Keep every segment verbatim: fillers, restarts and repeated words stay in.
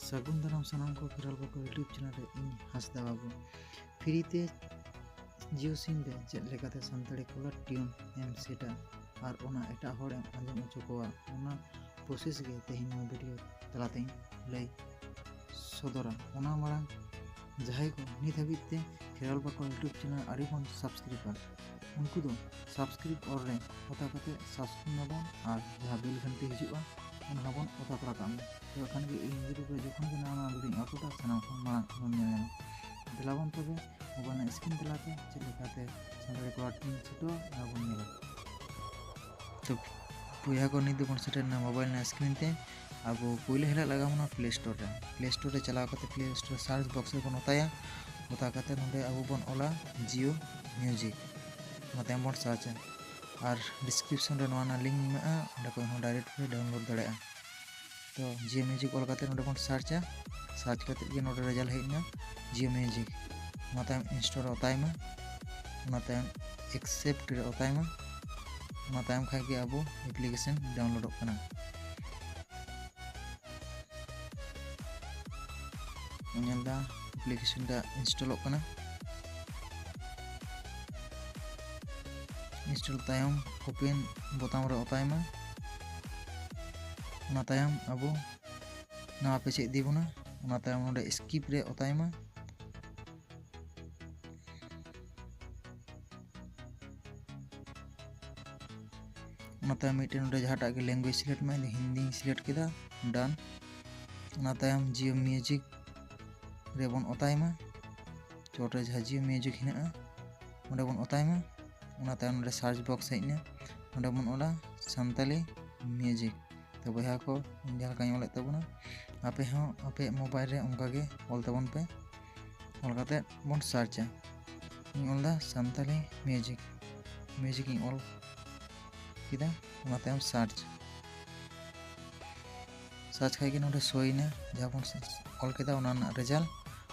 ᱥᱟᱹᱜᱩᱱ ᱫᱟᱨᱟᱢ ᱥᱟᱱᱟᱢ ᱠᱚ ᱠᱷᱮᱨᱣᱟᱞ ᱵᱟᱠᱚ YouTube ᱪᱮᱱᱮᱞ ᱨᱮ᱾ ᱤᱧ ᱦᱟᱸᱥᱫᱟ ᱵᱟᱹᱵᱩ᱾ ᱯᱷᱨᱤ ᱛᱮ ᱡᱤᱭᱳ ᱥᱤᱢ ᱨᱮ ᱪᱮᱫ ᱞᱮᱠᱟᱛᱮ ᱥᱟᱱᱛᱟᱲᱤ ᱠᱚᱞᱟᱨ ᱴᱤᱭᱩᱱ ᱮᱢ ᱥᱮᱴᱟ ᱟᱨ ᱚᱱᱟ ᱮᱴᱟᱜ ᱦᱚᱲᱮᱢ ᱟᱸᱡᱚᱢ ᱦᱚᱪᱚ ᱠᱚᱣᱟ, ᱚᱱᱟ ᱯᱨᱚᱥᱮᱥ ᱜᱮ ᱛᱮᱦᱮᱧ ᱱᱚᱣᱟ ᱵᱷᱤᱰᱤᱭᱳ ᱛᱟᱞᱟᱛᱮᱧ ᱞᱟᱹᱭ ᱥᱚᱫᱚᱨᱟ᱾ ᱚᱱᱟ ᱢᱟᱲᱟᱝ ᱡᱟᱦᱟᱸᱭ ᱠᱚ ᱱᱤᱛ ᱦᱟᱹᱵᱤᱡ ᱛᱮ ᱠᱷᱮᱨᱣᱟᱞ ᱵᱟᱠᱚ YouTube ᱪᱮᱱᱮᱞ ᱟᱹᱣᱨᱤ ᱵᱚᱱ ᱥᱟᱵᱥᱠᱨᱟᱭᱤᱵᱟ, ᱩᱱᱠᱩ ᱫᱚ ᱥᱟᱵᱥᱠᱨᱟᱭᱤᱵ ᱚᱞ ᱨᱮ ᱚᱛᱟ ᱠᱟᱛᱮ ᱥᱟᱵᱥᱠᱨᱟᱭᱤᱵ ᱢᱟᱵᱚᱱ ᱟᱨ ᱡᱟᱦᱟᱸ ᱵᱮᱞ ᱜᱷᱟᱱᱴᱤ ᱦᱤᱡᱩᱜᱼᱟ, ᱚᱱᱟ ᱦᱚᱸᱵᱚᱱ ᱚᱛᱟ ᱛᱚᱨᱟ ᱠᱟᱜ ᱢᱟ᱾ ᱛᱚᱵᱮ ᱠᱷᱟᱱ ᱜᱮ ᱤᱧ YouTube ᱨᱮ ᱡᱚᱠᱷᱚᱱ ᱜᱮ ᱱᱟᱣᱟ ᱱᱟᱣᱟ ᱵᱷᱤᱰᱤᱭᱳᱧ ᱟᱯᱞᱳᱰᱟ, ᱥᱟᱱᱟᱢ ᱠᱷᱚᱱ ᱢᱟᱲᱟᱝ ᱟᱢᱮᱢ ᱧᱮᱞ ᱧᱟᱢᱟ᱾ ᱫᱮᱞᱟ ᱵᱚᱱ ᱛᱚᱵᱮ ᱢᱳᱵᱟᱭᱤᱞ ᱨᱮᱱᱟᱜ ᱥᱠᱨᱤᱱ ᱛᱟᱞᱟᱛᱮ ᱪᱮᱫ ᱞᱮᱠᱟᱛᱮ ᱥᱟᱱᱛᱟᱲᱤ ᱠᱚᱞᱟᱨ ᱴᱤᱭᱩᱱ ᱥᱮᱴᱟ ᱚᱱᱟ ᱵᱚᱱ ᱧᱮᱞᱟ᱾ ᱛᱚ ᱵᱚᱭᱦᱟ ᱠᱚ, ᱱᱤᱛ ᱫᱚᱵᱚᱱ ᱥᱮᱴᱮᱨ ᱮᱱᱟ ᱢᱳᱵᱟᱭᱤᱞ ᱨᱮᱱᱟᱜ ᱥᱠᱨᱤᱱ ᱛᱮ᱾ ᱟᱵᱚ ᱯᱳᱭᱞᱳ ᱦᱤᱞᱳᱜ ᱞᱟᱜᱟᱣ ᱵᱚᱱᱟ ᱯᱞᱮ ᱥᱴᱳᱨ ᱨᱮ᱾ ᱯᱞᱮ ᱥᱴᱳᱨ ᱨᱮ ᱪᱟᱞᱟᱣ ᱠᱟᱛᱮ ᱯᱞᱮ ᱥᱴᱳᱨ ᱥᱟᱨᱪ ᱵᱚᱠᱥ ᱨᱮᱵᱚᱱ ᱚᱛᱟᱭᱟ᱾ ᱚᱛᱟ ᱠᱟᱛᱮ ᱱᱚᱰᱮ ᱟᱵᱚ ᱵᱚᱱ ᱚᱞᱟ ᱡᱤᱭᱳ ᱢᱤᱭᱩᱡᱤᱠ, ᱚᱱᱟ ᱛᱟᱭᱚᱢ ᱵᱚᱱ ᱥᱟᱨᱪᱟ᱾ ᱟᱨ ᱰᱤᱥᱠᱨᱤᱯᱥᱚᱱ ᱨᱮ ᱱᱚᱣᱟ ᱨᱮᱱᱟᱜ ᱞᱤᱝᱠ ᱢᱮᱱᱟᱜᱼᱟ, ᱚᱸᱰᱮ ᱠᱷᱚᱱ ᱦᱚᱸ ᱰᱟᱭᱨᱮᱠᱴ ᱯᱮ ᱰᱟᱣᱩᱱᱞᱳᱰ ᱫᱟᱲᱮᱭᱟᱜᱼᱟ᱾ ᱛᱚ ᱡᱤᱭᱳ ᱢᱤᱭᱩᱡᱤᱠ ᱚᱞ ᱠᱟᱛᱮ ᱱᱚᱰᱮ ᱵᱚᱱ ᱥᱟᱨᱪᱟ᱾ ᱥᱟᱨᱪ ᱠᱟᱛᱮ ᱜᱮ ᱱᱚᱰᱮ ᱨᱮᱡᱟᱞᱴ ᱦᱮᱡ ᱮᱱᱟ ᱡᱤᱭᱳ ᱢᱤᱭᱩᱡᱤᱠ᱾ ᱚᱱᱟ ᱛᱟᱭᱚᱢ ᱤᱱᱥᱴᱚᱞ ᱨᱮ ᱚᱛᱟᱭ ᱢᱟ, ᱚᱱᱟ ᱛᱟᱭᱚᱢ ᱮᱠᱥᱮᱯᱴ ᱨᱮ ᱚᱛᱟᱭ ᱢᱟ᱾ ᱚᱱᱟ ᱛᱟᱭᱚᱢ ᱠᱷᱟᱡ ᱜᱮ ᱟᱵᱚ ᱮᱯᱞᱤᱠᱮᱥᱚᱱ ᱰᱟᱣᱩᱱᱞᱳᱰᱚᱜ ᱠᱟᱱᱟ᱾ ᱧᱮᱞ ᱫᱟ ᱮᱯᱞᱤᱠᱮᱥᱚᱱ ᱴᱟ ᱤᱱᱥᱴᱚᱞᱚᱜ ᱠᱟᱱᱟ᱾ ᱤᱱᱥᱴᱚᱞ ᱛᱟᱭᱚᱢ ᱳᱯᱮᱱ ᱵᱳᱛᱟᱢ ᱨᱮ ᱚᱛᱟᱭ ᱢᱟ᱾ ᱚᱱᱟ ᱛᱟᱭᱚᱢ ᱟᱵᱚ ᱱᱟᱣᱟ ᱯᱮᱡᱽ ᱮ ᱤᱫᱤ ᱵᱚᱱᱟ᱾ ᱚᱱᱟ ᱛᱟᱭᱚᱢ ᱱᱚᱰᱮ ᱥᱠᱤᱯ ᱨᱮ ᱚᱛᱟᱭ ᱢᱟ᱾ ᱚᱱᱟ ᱛᱟᱭᱚᱢ ᱢᱤᱫᱴᱮᱱ ᱱᱚᱰᱮ ᱡᱟᱦᱟᱸᱴᱟᱜ ᱜᱮ ᱞᱮᱝᱜᱩᱭᱮᱡᱽ ᱥᱤᱞᱮᱠᱴ ᱢᱟ, ᱤᱧ ᱫᱚ ᱦᱤᱱᱫᱤᱧ ᱥᱤᱞᱮᱠᱴ ᱠᱮᱫᱟ, ᱰᱟᱱ᱾ ᱚᱱᱟ ᱛᱟᱭᱚᱢ ᱡᱤᱭᱳ ᱢᱤᱭᱩᱡᱤᱠ ᱨᱮᱵᱚᱱ ᱚᱛᱟᱭ ᱢᱟ᱾ ᱪᱚᱴ ᱨᱮ ᱡᱟᱦᱟᱸ ᱡᱤᱭᱳ ᱢᱤᱭᱩᱡᱤᱠ ᱦᱮᱱᱟᱜᱼᱟ, ᱚᱸᱰᱮ ᱵᱚᱱ ᱚᱛᱟᱭ ᱢᱟ᱾ ᱚᱱᱟ ᱛᱟᱭᱚᱢ ᱱᱚᱰᱮ ᱥᱟᱨᱪ ᱵᱚᱠᱥ ᱦᱮᱡ ᱮᱱᱟ, ᱱᱚᱰᱮ ᱵᱚᱱ ᱚᱞᱟ ᱥᱟᱱᱛᱟᱞᱤ ᱢᱤᱭᱩᱡᱤᱠ᱾ ᱛᱚ ᱵᱚᱭᱦᱟ ᱠᱚ, ᱤᱧ ᱡᱟᱦᱟᱸ ᱞᱮᱠᱟᱧ ᱚᱞᱮᱫ ᱛᱟᱵᱚᱱᱟ, ᱟᱯᱮ ᱦᱚᱸ ᱟᱯᱮᱭᱟᱜ ᱢᱳᱵᱟᱭᱤᱞ ᱨᱮ ᱚᱱᱠᱟ ᱜᱮ ᱚᱞ ᱛᱟᱵᱚᱱ ᱯᱮ᱾ ᱚᱞ ᱠᱟᱛᱮ ᱵᱚᱱ ᱥᱟᱨᱪᱟ᱾ ᱤᱧ ᱚᱞ ᱮᱫᱟ ᱥᱟᱱᱛᱟᱞᱤ ᱢᱤᱭᱩᱡᱤᱠ, ᱢᱤᱭᱩᱡᱤᱠ ᱤᱧ ᱚᱞ ᱠᱮᱫᱟ, ᱚᱱᱟ ᱛᱟᱭᱚᱢ ᱥᱟᱨᱪ᱾ ᱥᱟᱨᱪ ᱠᱷᱟᱡ ᱜᱮ ᱱᱚᱰᱮ ᱥᱳᱭᱮᱱᱟ, ᱡᱟᱦᱟᱸ ᱵᱚᱱ ᱚᱞ ᱠᱮᱫᱟ ᱚᱱᱟ ᱨᱮᱱᱟᱜ ᱨᱮᱡᱟᱞᱴ᱾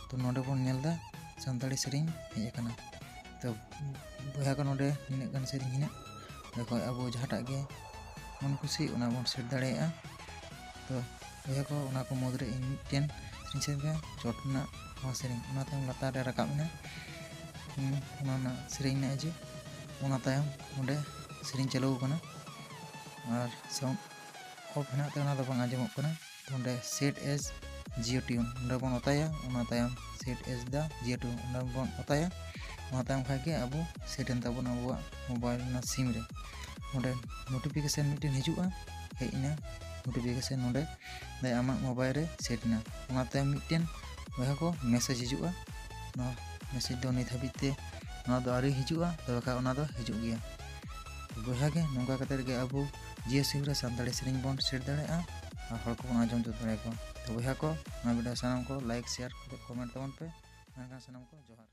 ᱛᱚ ᱱᱚᱰᱮ ᱵᱚᱱ ᱧᱮᱞ ᱮᱫᱟ ᱥᱟᱱᱛᱟᱲᱤ ᱥᱮᱨᱮᱧ ᱦᱮᱡ ᱟᱠᱟᱱᱟ᱾ ᱛᱚ ᱵᱚᱭᱦᱟ ᱠᱚ, ᱱᱚᱰᱮ ᱱᱤᱱᱟᱹᱜ ᱜᱟᱱ ᱥᱮᱨᱮᱧ ᱦᱮᱱᱟᱜ, ᱚᱸᱰᱮ ᱠᱷᱚᱡ ᱟᱵᱚ ᱡᱟᱦᱟᱸᱴᱟᱜ ᱜᱮ ᱢᱚᱱ ᱠᱩᱥᱤ ᱚᱱᱟ ᱵᱚᱱ ᱥᱮᱴ ᱫᱟᱲᱮᱭᱟᱜᱼᱟ᱾ ᱛᱚ ᱵᱚᱭᱦᱟ ᱠᱚ, ᱚᱱᱟ ᱠᱚ ᱢᱩᱫᱽᱨᱮ ᱤᱧ ᱢᱤᱫᱴᱮᱱ ᱥᱮᱨᱮᱧ ᱥᱮᱫ ᱜᱮ ᱪᱚᱴ ᱨᱮᱱᱟᱜ ᱱᱚᱣᱟ ᱥᱮᱨᱮᱧ, ᱚᱱᱟ ᱛᱟᱭᱚᱢ ᱞᱟᱛᱟᱨ ᱨᱮ ᱨᱟᱠᱟᱵ ᱮᱱᱟ᱾ ᱦᱩᱸ, ᱚᱱᱟ ᱨᱮᱱᱟᱜ ᱥᱮᱨᱮᱧ ᱨᱮᱱᱟᱜ ᱡᱮ, ᱚᱱᱟ ᱛᱟᱭᱚᱢ ᱚᱸᱰᱮ ᱥᱮᱨᱮᱧ ᱪᱟᱹᱞᱩ ᱟᱠᱟᱱᱟ ᱟᱨ sound off ᱦᱮᱱᱟᱜ ᱛᱮ ᱚᱱᱟ ᱫᱚ ᱵᱟᱝ ᱟᱸᱡᱚᱢᱚᱜ ᱠᱟᱱᱟ᱾ ᱛᱚ ᱚᱸᱰᱮ set as geo tune ᱚᱸᱰᱮ ᱵᱚᱱ ᱚᱛᱟᱭᱟ, ᱚᱱᱟ ᱛᱟᱭᱚᱢ set as the geo tune ᱚᱸᱰᱮ ᱵᱚᱱ ᱚᱛᱟᱭᱟ᱾ ᱚᱱᱟ ᱛᱟᱭᱚᱢ ᱠᱷᱟᱡ ᱜᱮ ᱟᱵᱚ set ᱮᱱ ᱛᱟᱵᱚᱱᱟ ᱟᱵᱚᱣᱟᱜ mobile ᱨᱮᱱᱟᱜ SIM ᱨᱮ᱾ ᱚᱸᱰᱮ notification ᱢᱤᱫᱴᱮᱱ ᱦᱤᱡᱩᱜᱼᱟ, ᱦᱮᱡ ᱮᱱᱟ notification ᱱᱚᱸᱰᱮ᱾ ᱫᱟᱹᱭ ᱟᱢᱟᱜ mobile ᱨᱮ set ᱮᱱᱟ᱾ ᱚᱱᱟ ᱛᱟᱭᱚᱢ ᱢᱤᱫᱴᱮᱱ ᱵᱚᱭᱦᱟ ᱠᱚ message ᱦᱤᱡᱩᱜᱼᱟ᱾ ᱱᱚᱣᱟ message ᱫᱚ ᱱᱤᱛ ᱦᱟᱹᱵᱤᱡ ᱛᱮ ᱱᱚᱣᱟ ᱫᱚ ᱟᱹᱣᱨᱤ ᱦᱤᱡᱩᱜᱼᱟ, ᱛᱚᱵᱮ ᱠᱷᱟᱱ ᱚᱱᱟ ᱫᱚ ᱦᱤᱡᱩᱜ ᱜᱮᱭᱟ᱾ ᱵᱚᱭᱦᱟ ᱜᱮ ᱱᱚᱝᱠᱟ ᱠᱟᱛᱮ ᱨᱮᱜᱮ ᱟᱵᱚ Jio SIM ᱨᱮ ᱥᱟᱱᱛᱟᱲᱤ ᱥᱮᱨᱮᱧ ᱵᱚᱱ set ᱫᱟᱲᱮᱭᱟᱜᱼᱟ ᱟᱨ ᱦᱚᱲ ᱠᱚᱵᱚᱱ ᱟᱸᱡᱚᱢ ᱦᱚᱪᱚ ᱫᱟᱲᱮᱭᱟᱠᱚᱣᱟ᱾ ᱛᱚ ᱵᱚᱭᱦᱟ ᱠᱚ, ᱱᱚᱣᱟ video ᱥᱟᱱᱟᱢ ᱠᱚ like, share, comment ᱛᱟᱵᱚᱱ ᱯᱮ᱾ ᱢᱮᱱᱠᱷᱟᱱ ᱥᱟᱱᱟᱢ ᱠᱚ ᱡᱚᱦᱟᱨ᱾